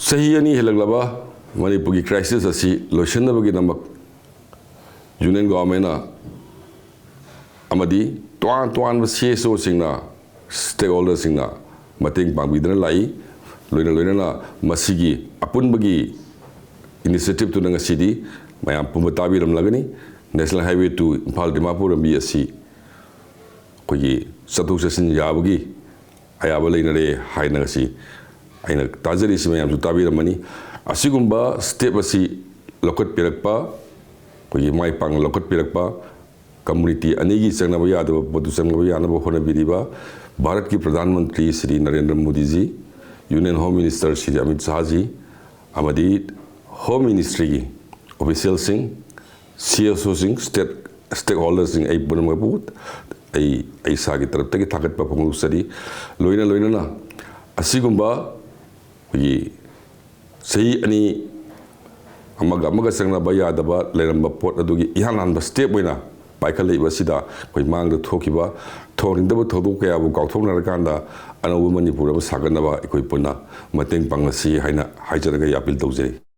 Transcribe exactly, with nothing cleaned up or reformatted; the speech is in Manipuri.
ꯆꯍꯤ ꯑꯅꯤ ꯍꯦꯜꯂꯛꯂꯕ ꯃꯅꯤꯄꯨꯔꯒꯤ crisis ꯑꯁꯤ ꯂꯣꯏꯁꯤꯟꯅꯕꯒꯤꯗꯃꯛ Union Government ꯑꯃꯗꯤ ꯇꯣꯉꯥꯟ ꯇꯣꯉꯥꯟꯕ C S O ꯁꯤꯡꯅ, stakeholder ꯁꯤꯡꯅ ꯃꯇꯦꯡ ꯄꯥꯡꯕꯤꯗꯨꯅ ꯂꯥꯛꯏ꯫ ꯂꯣꯏꯅ ꯂꯣꯏꯅꯅ ꯃꯁꯤꯒꯤ ꯑꯄꯨꯟꯕꯒꯤ initiative ꯇꯨꯅ ꯉꯁꯤꯗꯤ ꯃꯌꯥꯝ ꯄꯨꯝꯕ ꯇꯥꯕꯤꯔꯝꯂꯒꯅꯤ꯫ National Highway two Imphal Dimapur ꯂꯝꯕꯤ ꯑꯁꯤ ꯑꯩꯈꯣꯏꯒꯤ ꯆꯠꯊꯣꯛ ꯆꯠꯁꯤꯟ ꯌꯥꯕꯒꯤ ꯑꯌꯥꯕ ꯂꯩꯅꯔꯦ ꯍꯥꯏꯅ ꯉꯁꯤ ꯑꯩꯅ ꯇꯥꯖꯔꯤꯁꯤ ꯃꯌꯥꯝꯁꯨ ꯇꯥꯕꯤꯔꯝꯃꯅꯤ꯫ ꯑꯁꯤꯒꯨꯝꯕ step ꯑꯁꯤ ꯂꯧꯈꯠꯄꯤꯔꯛꯄ, ꯑꯩꯈꯣꯏꯒꯤ ꯃꯥꯏ ꯄꯥꯛꯅ ꯂꯧꯈꯠꯄꯤꯔꯛꯄ, community ꯑꯅꯤꯒꯤ ꯆꯪꯅꯕ ꯌꯥꯗꯕ ꯄꯣꯠꯇꯨ ꯆꯪꯅꯕ ꯌꯥꯅꯕ ꯍꯣꯠꯅꯕꯤꯔꯤꯕ ꯚꯥꯔꯠꯀꯤ Pradhan Mantri Shri Narendra ꯃꯣꯗꯤꯖꯤ, Union Home Minister Shri Amit ꯁꯥꯍꯖꯤ, ꯑꯃꯗꯤ Home Ministry ꯒꯤ official ꯁꯤꯡ, C S O ꯁꯤꯡ, state stakeholder ꯁꯤꯡ, ꯑꯩ ꯄꯨꯝꯅꯃꯛꯄꯨ ꯑꯩ, ꯑꯩ ꯏꯁꯥꯒꯤ ꯇꯔꯞꯇꯒꯤ ꯊꯥꯒꯠꯄ ꯐꯣꯡꯗꯣꯛꯆꯔꯤ꯫ ꯂꯣꯏꯅ ꯂꯣꯏꯅꯅ ꯑꯁꯤꯒꯨꯝꯕ ꯑꯩꯈꯣꯏꯒꯤ ꯆꯍꯤ ꯑꯅꯤ ꯑꯃꯒ ꯑꯃꯒ ꯆꯪꯅꯕ ꯌꯥꯗꯕ ꯂꯩꯔꯝꯕ ꯄꯣꯠ ꯑꯗꯨꯒꯤ ꯏꯍꯥꯟ ꯍꯥꯟꯕ step ꯑꯣꯏꯅ ꯄꯥꯏꯈꯠꯂꯛꯏꯕ ꯑꯁꯤꯗ ꯑꯩꯈꯣꯏ ꯃꯥꯡꯗ ꯊꯣꯛꯈꯤꯕ ꯊꯣꯛꯅꯤꯡꯗꯕ ꯊꯧꯗꯣꯛ ꯀꯌꯥꯕꯨ ꯀꯥꯎꯊꯣꯛꯅꯔꯀꯥꯟꯗ ꯑꯅꯧꯕ ꯃꯅꯤꯄꯨꯔ ꯑꯃ ꯁꯥꯒꯠꯅꯕ ꯑꯩꯈꯣꯏ ꯄꯨꯟꯅ ꯃꯇꯦꯡ ꯄꯥꯡꯂꯁꯤ ꯍꯥꯏꯅ ꯍꯥꯏꯖꯔꯒ ꯑꯩ appeal ꯇꯧꯖꯔꯤ꯫